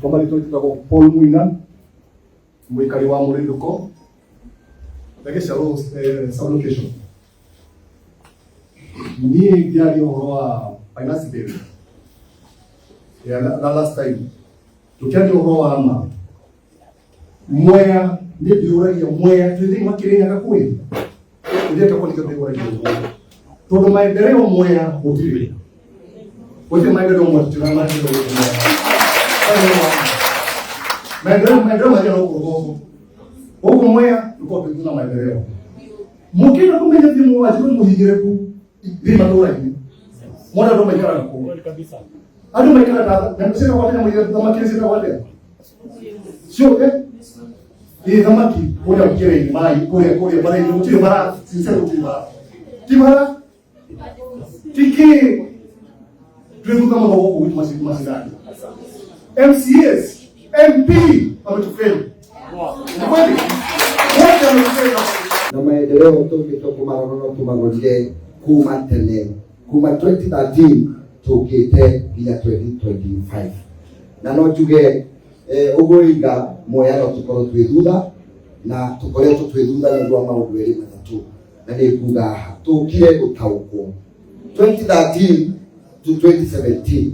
Kwa marĩtwa njĩtagwo Paul Muina, mũikari wa Mũrĩndũko, Gĩcarũ sub-location. Niĩ ngĩaria ũhoro wa finance bill ya la last time, tũkĩaria ũhoro wa ma Mwea, niĩ ndĩũragia Mwea twĩ thĩinĩ wa Kĩrĩnyaga kwĩ ndĩreka kwa nĩkĩo ndĩũragia ũguo tondũ maendeleo Mwea gũtirĩ, gũtirĩ maendeleo Mwea, tũtirĩ maendeleo gũkũ Mwea. Maendeleo, maendeleo mathiaga gũkũ rũgongo, gũkũ Mwea nĩkuo twĩ na maendeleo. Mũkĩenda kũmenya biũ mwanjirwo nĩ mũhingĩrĩku thiĩ matũũra-inĩ mona andũ maikaraga kũu, andũ maikaraga nyamũ ciĩtagwo atĩa, nyamũ iria thamaki ciĩtagwo atĩa, ciũke ĩ thamaki kũrĩa mkĩra-inĩ maĩ kũrĩa kũrĩa bara-inĩ gũtirĩ bara sincere gũtirĩ bara ti bara ti kĩ twĩ thutha mũno gũkũ gwitũ macinani. MCAs, MP wametufeli. Ni kweli wote wametufeli. Na maendeleo tũngĩtua kũmarora no tũmarorire kuma tene, kuma 2013 tũkĩte nginya 2025, na no njuge ũguo inga Mwea no tũkorwo twĩ thutha, na tũkoretwo twĩ thutha nĩ ũndũ wa maũndũ erĩ matatũ, na nĩ nguga haha tũkire gũtaũkwo. 2013 to 2017,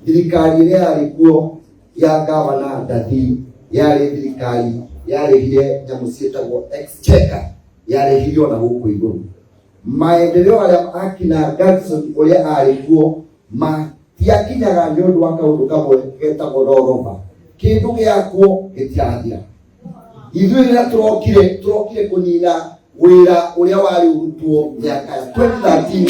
thirikari ĩrĩa yarĩ kuo ya gavana Ndathi yarĩ thirikari yarĩhire nyamũ ciĩtagwo exchequer, yarĩhirio na gũkũ igũrũ. Maendeleo arĩa akina Garrison ũrĩa arĩ kuo matiakinyaga nĩ ũndũ wa kaũndũ kamwe getagwo rollover, kĩndũ gĩakwo gĩtirathira. Ithuĩ rĩrĩa tũrokire, tũrokire kũnina wĩra ũrĩa warĩ ũrutwo mĩaka ya 2013.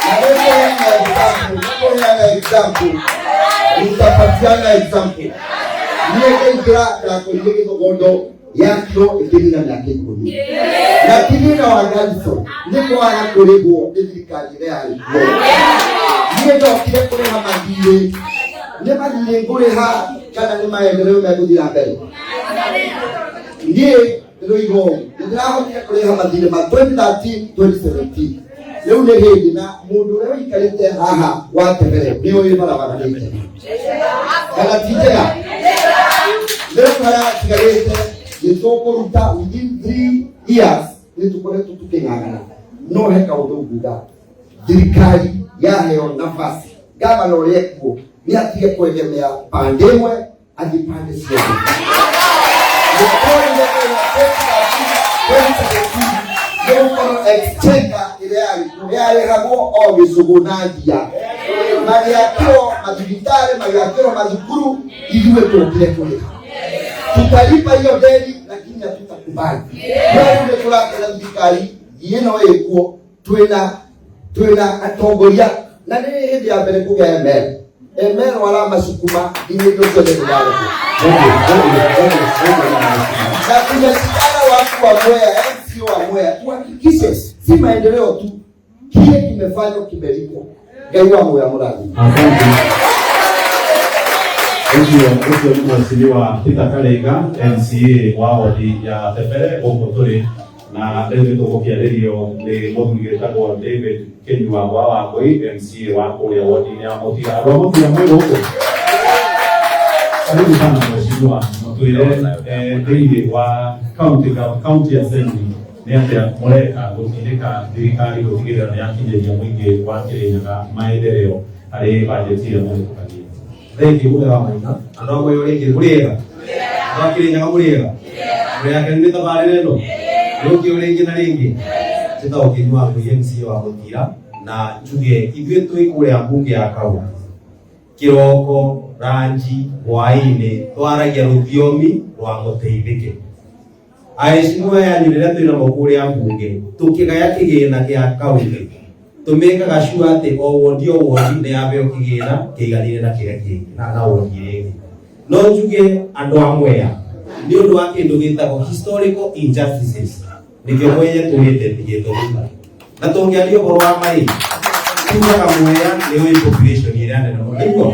Na nĩngũheana example, nĩngũheana example, nitapatiana example. Niĩ ngaingĩra ndakorire gĩthogondo yakirwo ĩkĩnina mĩaka 10, na ti thĩna wa Garrison, nĩ kwaga kũrĩhwo nĩ thirikari ĩrĩa yarĩ kuo. Niĩ ndokire kũrĩha mathirĩ. Nĩ mathirĩ ngũrĩha kana nĩ maendeleo megũthiĩ na mbere? Niĩ ndĩroiga ũũ, nĩ ndĩrahotire kũrĩha mathirĩ ma 2013 2017. Rĩu nĩ hĩndĩ na mũndũ ũrĩa ũikarĩte haha wa tebere nĩ ũĩ barabara nĩ njega kana ti njega. Rĩu harĩa hatigarĩte nĩ tũkũruta within 3 years, nĩ tũkoretwo tũkĩng'ang'ana. No he kaũndũ nguga, thirikari yaheo nafasi, gavana ũrĩa ekuo nĩ atige kwegemea pande ĩmwe, athiĩ pande ciothe. Mũtũrĩre ũyũ 2017 nĩgũkorwo exchequer ĩrĩa yarĩ kuo yarĩhagwo o gĩcũgũ na ngia, magĩakĩrwo mathibitarĩ, magĩakĩrwo mathukuru. Ithuĩ tũkire kũrĩha, tutalipa hiyo deni, lakini hatutakubali. No rĩu nĩ tũrakena thirikari ĩno ĩkuo, twĩna atongoria, na nĩ hĩndĩ ya mbere kũgĩa ML ML waramasukuma nginya indo ciothe nĩ. Na tumeshikana watu wa Mwea, MCO wa Mwea, tuhakikishe si maendeleo tu, kile kimefanywa kimelipwa. Ngai wa Mwea mũrathime. Asante. Ũcio nĩ mheshimiwa Peter Karinga, MCA wa wodi ya Tebere gũkũ tũrĩ, na rĩu nĩ tũgũkĩarĩrio nĩ mũthuri wĩtagwo David Kinyua wa Wangũi, MCA wa kũrĩa wodi-inĩ ya Mũtira. Andũ a Mũtira mwĩ gũkũ? Karibu sana mheshimiwa, mũtwĩre thĩinĩ wa county assembly nĩ atĩa mũreka gũtindĩka thirikari gũtigĩrĩra nĩ yakinyĩria mũingĩ wa Kĩrĩnyaga maendeleo harĩ bajeti ĩrĩa mũhĩtũkagia. Thengiũ mũthenya wa maina andũ a Mwea rĩngĩ mũrĩ ega, andũ a Kĩrĩnyaga mũrĩ ega, mũrĩ akenu nĩ tabarĩra ĩno rũkio rĩngĩ na rĩngĩ. Njĩtagwo Kĩnyua wa Ngũi, MCA wa Mũtira, na njuge ithuĩ twĩ kũrĩa mbunge ya kaunti, kĩroko, ranji, hwaĩ-inĩ twaragia rũthiomi rwa mũteithĩke. Aheshimiwa yanyu rĩrĩa twĩ namo kũrĩa mbunge tũkĩgaya kĩgĩna kĩa kaunti, tũmĩkaga sure atĩ o wondi o wondi nĩ yaheo kĩgĩna kĩiganĩire na kĩrĩa kĩngĩ na wondi ĩrĩa ĩngĩ. No njuge andũ a Mwea nĩ ũndũ wa kĩndũ gĩtagwo historical injustices, nĩkĩo Mwea tũrĩte tigĩtwo thutha. Na tũngĩaria ũhoro wa maĩ, tugaga Mwea nĩ ũĩ population ĩrĩa nene mũno, nĩguo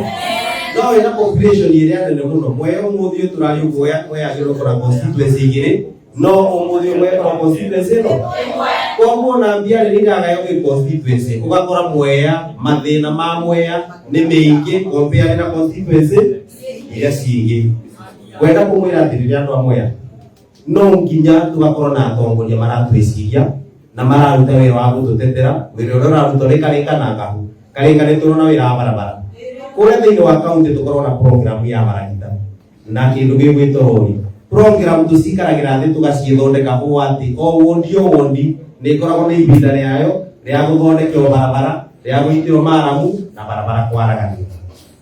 no wĩna population ĩrĩa nene mũno Mwea. Ũmũthĩ ũyũ tũraria ũguo, Mwea yagĩrĩirwo gũkorwo constituency igĩrĩ, no ũmũthĩ ũyũ Mwea ĩkoragwo constituency ĩno. Koguo na mbia rĩrĩa iragaywo gĩ constituency ũgakora Mwea mathĩna ma Mwea nĩ mĩingĩ compare na constituency iria cingĩ. Ngwenda kũmwĩra atĩrĩrĩ andũ a Mwea, no nginya tugakorwo na atongoria maratwĩciria na mararuta wĩra wa gũtũtetera, wĩra ũrĩa ũrarutwo nĩ Karĩka na Ngahu. Karĩka nĩ tũrona wĩra wa barabara kũrĩa thĩinĩ wa kaunti, tũkorwo na program ya maragita na kĩndũ gĩgwĩtwo rori. Program tũcikaragĩra thĩ tũgaciĩthondeka ũũ atĩ o wondi o wondi nĩ ĩkoragwo na ibinda rĩayo rĩa gũthondekerwo barabara, rĩa gũitĩrwo maramu na barabara kwaraganio.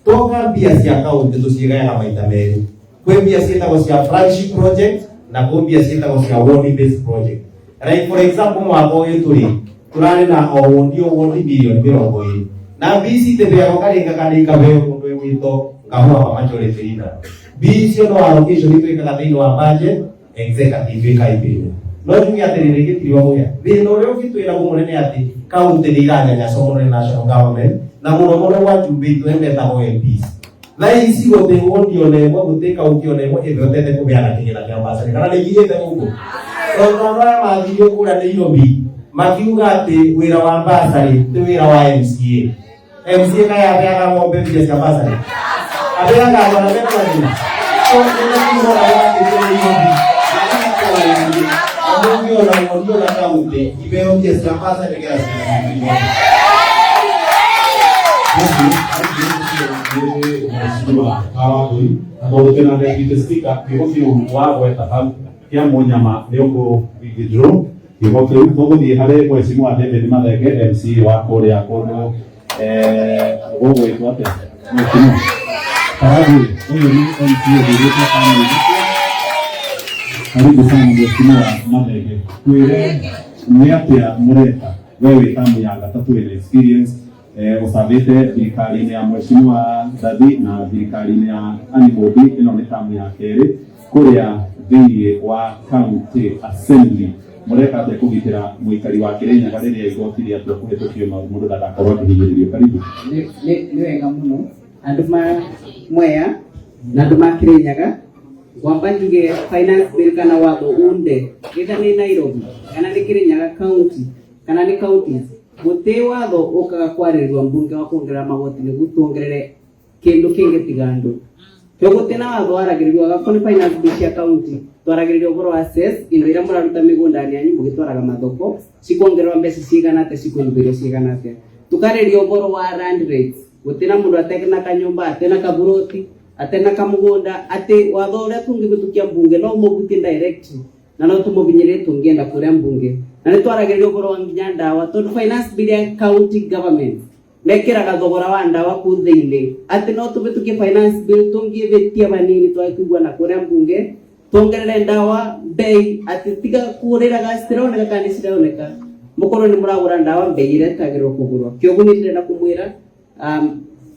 Twoka mbia cia kaunti tũciĩgayaga maita merĩ. Kwĩ mbia ciĩtagwo cia flagship project na kwĩ mbia ciĩtagwo cia ward based project. Like for example, mwaka ũyũ tũrĩ tũrarĩ na o wondi o wondi mirioni 20, na mbia ici itebeagwo Karĩnga kana ikabeo mũndũ ĩgwĩtwo Ngahũa wa majority leader. Mbia icio no allocation itwĩkaga thĩinĩ wa budget executive ĩkaibĩrwo. No njuge atĩrĩrĩ, gĩtirĩ wa mũhĩa thĩna ũrĩa ũngĩtwĩra mũnene atĩ kaunti nĩ iranyanyacwo mũno nĩ national government, na mũno mũno gwa njumbe itũ etagwo MPs. Thaa ici gũtĩ wondi ona ĩmwe, gũtĩ kaunti ona ĩmwe ĩhotete kũgĩa na kĩgĩna kĩa bursary, kana nĩ nginyĩte gũkũ, tondũ andũ aya mathirio kũrĩa Nairobi makiuga atĩ wĩra wa bursary ti wĩra wa MCA. MCA kaya abeaga ng'ombe mbia cia bursary, abeaga andũ arĩa mena mathĩna. So nĩ kuona wathirio Nairobi ũngĩona wondi ona kaunti ibeo mbia cia bursary nĩgetha ciana. Mheshimiwa Kawangui, na tondũ twĩna deputy speaker, kiugo kĩu wagweta hau kĩa mũnyama nĩ ũkũ withdraw kiugo kĩu. Tũgũthiĩ harĩ Mheshimiwa David Mathenge, MCA wa kũrĩa kũndũ gũgwĩtwo atĩa? Mheshimiwa Karagwe, ũyũ nĩ MCA ũthurĩtwo kamũthĩ. Karibu sana, Mheshimiwa Mathenge. Twĩre nĩ atĩa mũreka we wĩ ta ya gatatũ wĩna experience ũcabĩte thirikari-inĩ ya Mheshimiwa Ndathi na thirikari-inĩ ya Anne Mumbi. Ĩno nĩ tamu ya kerĩ kũrĩa thĩinĩ wa county assembly. Mũreka atĩa kũgitĩra mũikari wa Kĩrĩnyaga rĩrĩa igoti rĩatua kũhĩtũkio mũndũ ndagakorwo akĩhinyĩrĩrio? Karibu. Nĩ wega mũno, andũ ma Mwea na andũ ma Kĩrĩnyaga. Ngwamba njuge finance bill kana watho unde either nĩ Nairobi kana nĩ Kĩrĩnyaga county kana nĩ counties, gũtĩ watho ũkaga kwarĩrĩrio mbunge wa kuongerera magoti nĩguo tuongerere kĩndũ kĩngĩ tiga andũ. Kĩo gũtĩ na watho waragĩrĩrio agakorwo nĩ finance bill cia county. Twaragĩrĩria ũhoro wa cess, indo iria mũraruta mĩgũnda-inĩ yanyu mũgĩtwaraga mathoko, cikuongererwo mbeca cigana atĩa, cikũnyihĩrio cigana atĩa. Tukarĩria ũhoro wa land rates. Gũtĩ na mũndũ atena kanyũmba, atena kaburoti, atena kamũgũnda, atĩ watho ũrĩa tũngĩhĩtũkia mbunge no ũmũhutie direct na no tũmũbinyĩrĩrie tũngĩenda kũrĩa mbunge. Na nĩ twaragĩrĩria ũhoro wa nginya ndawa, tondũ finance bill ya county government mekĩraga thogora wa ndawa kũu thĩinĩ, atĩ no tũhĩtũkie finance bill tũngĩhĩtia vanini twage kũiguana kũrĩa mbunge, tuongerere ndawa bei, atĩ tiga kũrĩraga citironeka kana nĩ cironeka, mũkorwo nĩ mũragũra ndawa bei ĩrĩa ĩtagĩrĩirwo kũgũrwo. Kĩoguo nĩ ndĩrenda kũmwĩra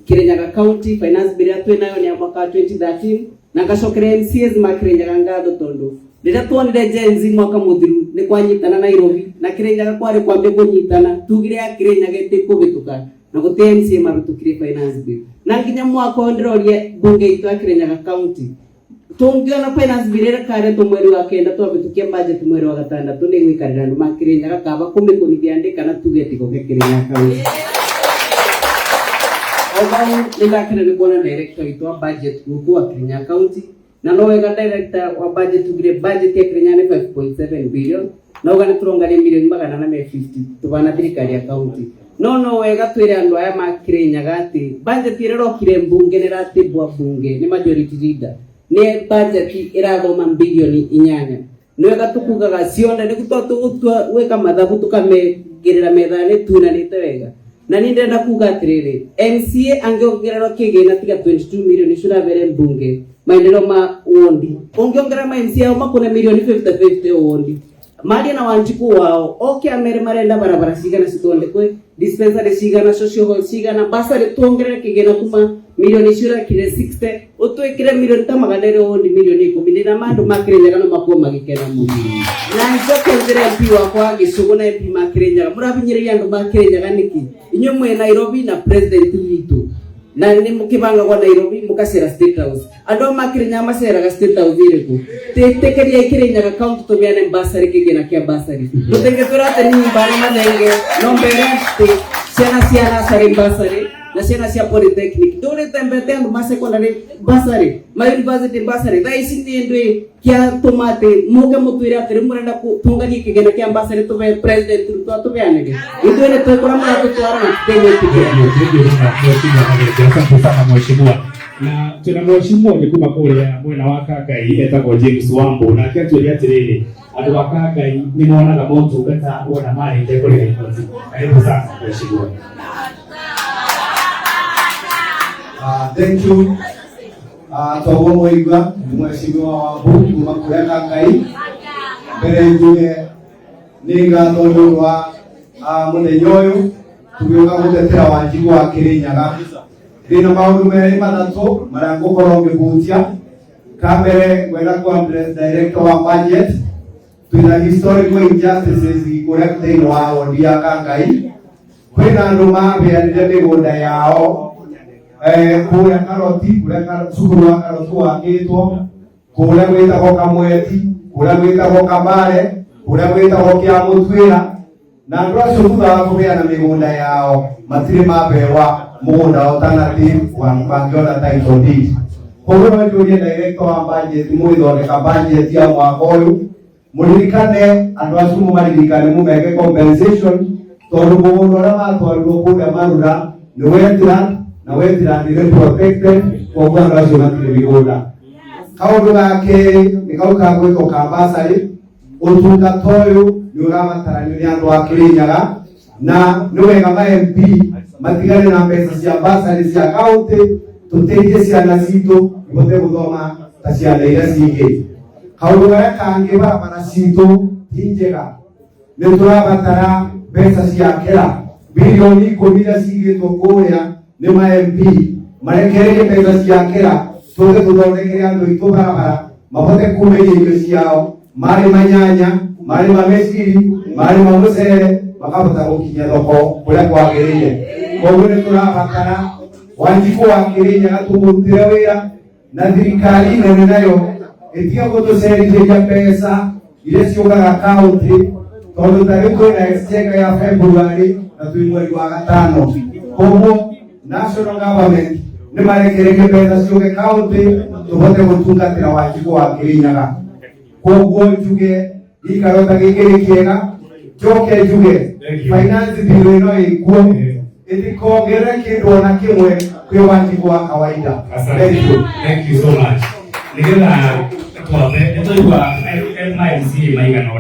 Kirinyaga County finance bill ĩrĩa twĩ nayo nĩ ya mwaka wa 2013, na ngacokeria MCAs ma Kirinyaga ngatho, tondũ rĩrĩa tuonire Gen Z mwaka mũthiru nĩ kwanyitana Nairobi na Kirinyaga kwarĩ kwambia kũnyitana, tugire ya Kirinyaga ĩtĩkũhĩtũka na gũtĩ MCA mahĩtũkirie finance bill. Na nginya mwaka ũyũ ndĩroria mbunge itũ ya Kirinyaga County, tũngĩona finance bill ĩrĩa ĩkaretwo mweri wa 9, twahĩtũkia budget mweri wa 6, nĩ gwĩkarĩra andũ ma Kirinyaga kaba kũmĩkũnithia ndĩ kana tuge tigoke Kirinyaga County. O hau nĩ ndakena nĩ kuona director witũ wa budget gũkũ wa Kirinyaga County, na no wega director wa budget tugire budget ya Kirinyaga nĩ 5.7 billion, na uga nĩ tũrongania mirioni 450 tũbana thirikari ya county. No wega twĩre andũ aya ma Kirinyaga atĩ budget ĩrĩa ĩrokire mbunge nĩ ĩratĩbwa mbunge nĩ majority leader, nĩ budget ĩrathoma bilioni 8. Nĩ wega tũkugaga cionde nĩguo tũgũtua gwĩka mathabu tũkamegĩrĩra metha-inĩ tunanĩte wega. Na niĩ ndĩrenda kuga atĩrĩrĩ, MCA angĩongererwo kĩgĩna tiga 22 million icio ũrabere mbunge maendeleo ma wondi, ũngĩongerera ma MCA ao makune milioni 50 50 wondi, marie na Wanjiku wao oke amere marenda barabara cigana cithondekwe, dispensary cigana, social hall cigana, basari. Tuongerere kĩgĩna kuma milioni icio ũrekire 60 ũtwĩkĩre milioni ta 200 wondi, milioni 10 ndĩna ma andũ ma Kĩrĩnyaga no makorwo magĩkena mũno. Na njoke njĩre MP wakwa wa Gĩcũgũ na MP ma Kĩrĩnyaga, mũrabinyĩrĩria andũ ma Kĩrĩnyaga nĩkĩ? Inyuĩ mwĩ Nairobi na president witũ. Na nĩ mũkĩbangagwo Nairobi mũkacera State House. Andũ a Makirinyaga maceraga State House ĩrĩkũ? Twĩtĩkĩrie Kirinyaga county tũbeane bursary, kĩgĩna kĩa bursary. Mũtingĩtwĩra atĩ nĩ nyũmba na mathenge, no mbere atĩ ciana cia nursery bursary na ciana cia polytechnic. Ndũrĩte mbete andũ ma secondary bursary, ma university bursary. Thaa ici nĩ ndĩ kĩatũma atĩ mũke mũtwĩre atĩ rĩu mũrenda tũnganie kĩgĩna kĩa bursary tũbe President Ruto atũbeanĩre. Ithuĩ nĩ twĩkũra mũratũtwara na tũtigwĩtĩkĩra. Asante sana mheshimiwa. Na tuna mheshimiwa ũngĩ kuma kũrĩa mwena wa Kangai etagwo James Wambo, nake atwĩre atĩrĩrĩ, andũ a Kangai nĩ monaga motungata wona marĩte kũrĩha igoti. Karibu sana mheshimiwa. Thank you. Toguo mwaigua nĩ mheshimiwa Wambu kuma kũrĩa Kangai. Mbere njuge nĩ ngatho nĩ ũndũ wa mũthenya ũyũ tũgĩũka gũtetera Wanjikũ wa Kĩrĩnyaga. Ndĩna maũndũ merĩ matatũ marĩa ngũkorwo ngĩhutia. Ka mbere ngwenda ku address director wa budget. Twĩna historical injustices kũrĩa thĩinĩ wa wodi ya Kangai. Kwĩna andũ mabeanire mĩgũnda yao kũrĩa Karoti, kũrĩa cukuru wa Karoti wakĩtwo, kũrĩa gwĩtagwo Kamweti, kũrĩa gwĩtagwo Kamare, kũrĩa gwĩtagwo Kĩamũtuĩra, na andũ acio thutha wa kũheana mĩgũnda yao matirĩ mabewa mũgũnda alternative mangĩona title deed. Koguo no njũrie director wa budget, mũgĩthondeka budget ya mwaka ũyũ, mũririkane andũ acio, mũmaririkane, mũmeke compensation, tondũ mũgũnda ũrĩa matwarirwo kũrĩa Marura nĩ wetland, na wetland nĩ protected, koguo andũ acio matirĩ mĩgũnda. Kaũndũ ga kerĩ nĩ kau ka gwĩtwo ka bursary. Ũtungata ũyũ nĩ ũrabataranio nĩ andũ a Kĩrĩnyaga, na nĩ wega ma MP matigane na mbeca cia bursary cia county, tũteithie ciana citũ ihote gũthoma ta ciana iria cingĩ. Kaũndũ karĩa kangĩ, barabara citũ ti njega, nĩ tũrabatara mbeca cia kĩra 10 bilioni iria cigĩtwo kũrĩa nĩ ma MP, marekererie mbeca cia kĩra tũke tũthondekere andũ aitũ barabara mahote kumĩria irio ciao, marĩma nyanya, marĩma mĩciri, marĩma mũcere, makahota gũkinya thoko kũrĩa kwagĩrĩire. Koguo nĩ tũrabatara Wanjikũ wa Kĩrĩnyaga tũmũrutĩre wĩra, na thirikari nene nayo ĩtige gũtũcerithĩria mbeca iria ciũkaga kaunti, tondũ ta rĩu kwĩna exchequer ya February na twĩ mweri wa gatano. Koguo national government nĩ marekererie mbeca ciũke kaunti tũhote gũtungatĩra Wanjikũ wa Kĩrĩnyaga. Koguo njuge gĩikaro ta gĩkĩ nĩ kĩega. Njoke njuge finance bill ĩno ĩkuo ĩtikongerere kĩndũ ona kĩmwe kwĩ Wanjikũ wa kawaida. Thank you. Thank you so much. Nigetha twambe nĩ twaigua ma MCA maigana.